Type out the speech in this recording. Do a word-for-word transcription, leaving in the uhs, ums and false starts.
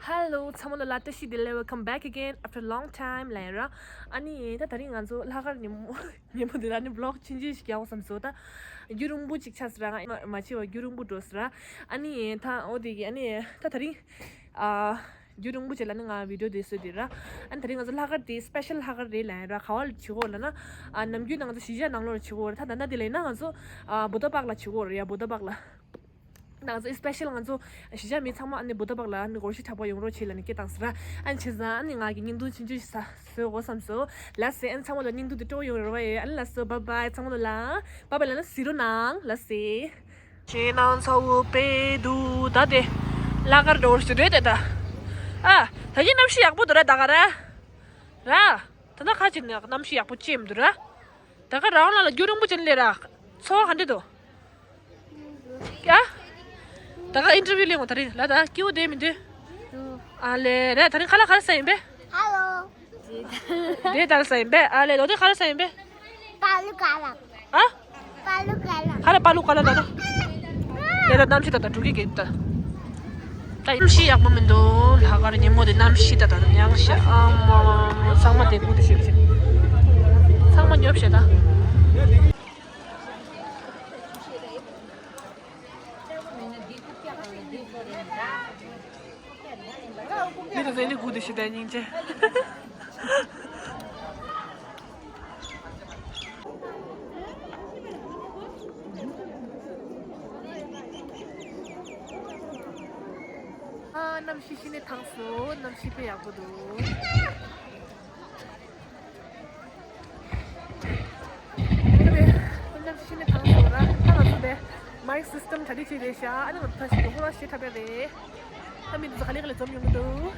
Hello ཚང་མ་ལ་བཀྲ་ཤིས་བདེ་ལེགས། Welcome back again after a long time ལབ་ཡིན་ར། ཨ་ནི་ད་དེ་རིང་ང་ཚོ་ལྷག་དཀར་ཉིན་མོ་ཉིན་མོ་འདི་ལ་ནི་vlog ཆུང་ཆུང་ཞིག་རྒྱག་དགོས་བསམ་སོང་། ད་རྒྱུན་རིང་པོ་ཅིག་ཆགས་སོང་ར། ང་མ་བྱས་པ་རྒྱུན་རིང་པོ་འགྲོ་སོང་ར། ཨ་ནི་ད་འོ་དེ་གི་ཨ་ནི་ད་དེ་རིང་ཨ་རྒྱུན་རིང་པོ་ཅིག་ལ་ནི་ང་video འདི་བཟོས་འདི་ར། ཨ་ནི་དེ་རིང་ང་ཚོ་ལྷག་དཀར་དེ་special ལྷག་དཀར་རེད་ལབ་ཡིན་ར། ག་བ་ལ་བྱེད་དགོས་ལབ་ན། ཨ་ནམ་རྒྱུན་ང་ཚོ་གཞིས་ཆགས་ནང་ལོགས་ལ་བྱེད་དགོས་ར། ད་ད་ལྟ་དེ་ལབ་ཡིན་ན་ང་ཚོ་ཨ་བུ་ད་པག་ལ་བྱེད་དགོས་ར་ཡ། བུ་ད་པག་ལ། ང་ཚོ་special ང་ཚོ་གཞིས་ཆགས་མི་ཚང་མ་ཨ་ནི་བུ་ད་པག་ལ་ཨ་ནི་སྒོར་གཞས་འཁྲབ་པ་ཡོང་རོགས་བྱེད་ལབ་ནས་སྐད་བཏང་སོང་ར། ཨ་ནི་བྱས་ཙང་ཨ་ནི་ང་གི་བརྙན་ཐུང་ཆུང་ཆུང་ཞིག་བཟོ་དགོས་བསམ་སོང་། ལགས་སེ། ཨ་ནི་ཚང་མ་ལ་བརྙན་ཐུང་འདི་སྤྲོ་པོ་ཡོང་རོགས་ཡེ། ཨ་ནི་ལགས་སོ། bye bye ཚང་མ་ལ། bye bye ལབ་ན་གཟིགས་རོགས་གནང་། ལགས་སེ། ཁྱེད་རང་ཚ་བོ་དཔེ་འདུག་ད་དེ་ལྷག་དཀར་འགྲོ་རྒྱུ་རེད་དེ་ད། ཨ་ད་གིན་གནམ་གཤིས་ཡག་པོ་འདུག་ར་ད་ག་ར། ར། ད་ལྟ་ཁ་ཅིག་ནས་གནམ་གཤིས་ཡག་པོ་ཅི་ཡང་མི་འདུག་ར། ད་ག་རང་ལ་ལ་རྒྱུན་རིང་པོ་ཅན་ལས་ར། ཚོར་བ་ག་འདྲ་འདུག་ཡ། ད་ག་interview ལེན་གོ་ད་རེད་ལ། ད་སྐྱིད་པོ་བསྡད་མི་འདུག་ཨ་ལས་ར། ད་རིང་ཁ་ལག་ག་རེ་ཟ་ཡིན་པས། Hello དེ་ད་རེ་ཟ་ཡིན་པས། ཨ་ལས་ལོ་དེ་ག་རེ་ཟ་ཡིན་པས། པ་ལུ་ཀ་ལ། ཨ། པ་ལུ་ཀ་ལ། ཁ་ལ་པ་ལུ་ཀ་ལ་ད་ད། དེ་ད་གནམ་གཤིས་ད་ད་འགྲོ་གི་གི་ད། ད་གནམ་གཤིས་ཡག་པོ་མི་འདུག་ལྷག་དཀར་ཉིན་མོ་དེ་གནམ་གཤིས་ད་ད་ཉག་གཤིས། ཨ་མ་མ་མ། ཚང་མ་དེ་སྒུག་དེ་བྱེད་བྱེད། ཚང་མ་ཉོབ་བྱེད་ད། མི་དང་ཟས་ནི་སྒུག་དེ་བྱེད་ད་སྙིང་རྗེ། ཨ། གནམ་གཤིས་ཤི་ནས་ཐང་སོ། གནམ་གཤིས་དཔེ་ཡག་པོ་འདུག་གནམ་གཤིས་ཤི་ནས་ཐང་སོ་ར། ད་ང་ཚོ་དེ་mic system གྲ་སྒྲིག་བྱས་རེད་ཤག་ཨ་ནི་ང་ཚོ་ད་ཞིག་ཧོ་ལ་ཞེ་ཁྲ་པའི་རེད། ད་མི་འདི་ཚོ་ག་ལེ་ག་ལེ་འཛོམས་ཡོང་གི་འདུག